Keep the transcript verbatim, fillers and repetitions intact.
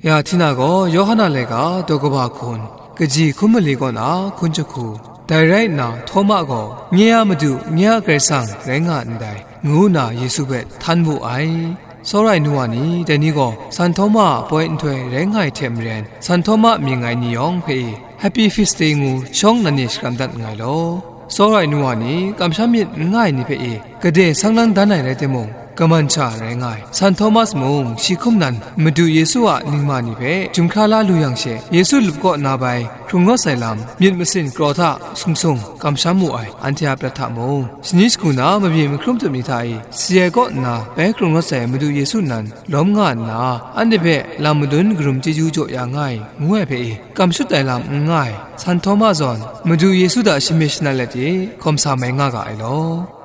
Ya Htina gaw Yawhan a laika daw kaba hkun, kaji hkun mali kaw na hkun jahku, dai rai nna Htawma gaw, "Nye a Madu, nye a Karai Kasang rai nga ndai," ngu nna Yesu hpe htan wu ai. Tsawra ai nu wa ni, dai ni gaw San Htawma a poi nhtoi rai nga ai hte maren, San Htawma mying ai ni yawng hpe e, Happy Feast Day ngu shawng nan e shakram dat nngai law. Tsawra ai nu wa ni, kamsham myit n nga ai ni hpe e, gade sang lang dan ai rai timung, kaman sha rai nga ai. San Htawma mung shi hkum nan Madu Yesu a ningma ni hpe jum hkra la lu yang she, Yesu lup kaw na bai hkrung rawt ai lam, myit masin kraw hta sung sung kamsham wu ai. Anhte a prat hta mung, shani shagu na mabyi mahkrum tup ni hta e si ai kaw nna bai hkrung rawt ai Madu Yesu nan lawm nga nna, anhte hpe lam madun karum chyeju jaw ya nga ai, ngu ai hpe e, kam shut ai lam n nga ai. San Htawma zawn, Madu Yesu hta shamyit shanat let e, hkawm sa mai nga ga ai law.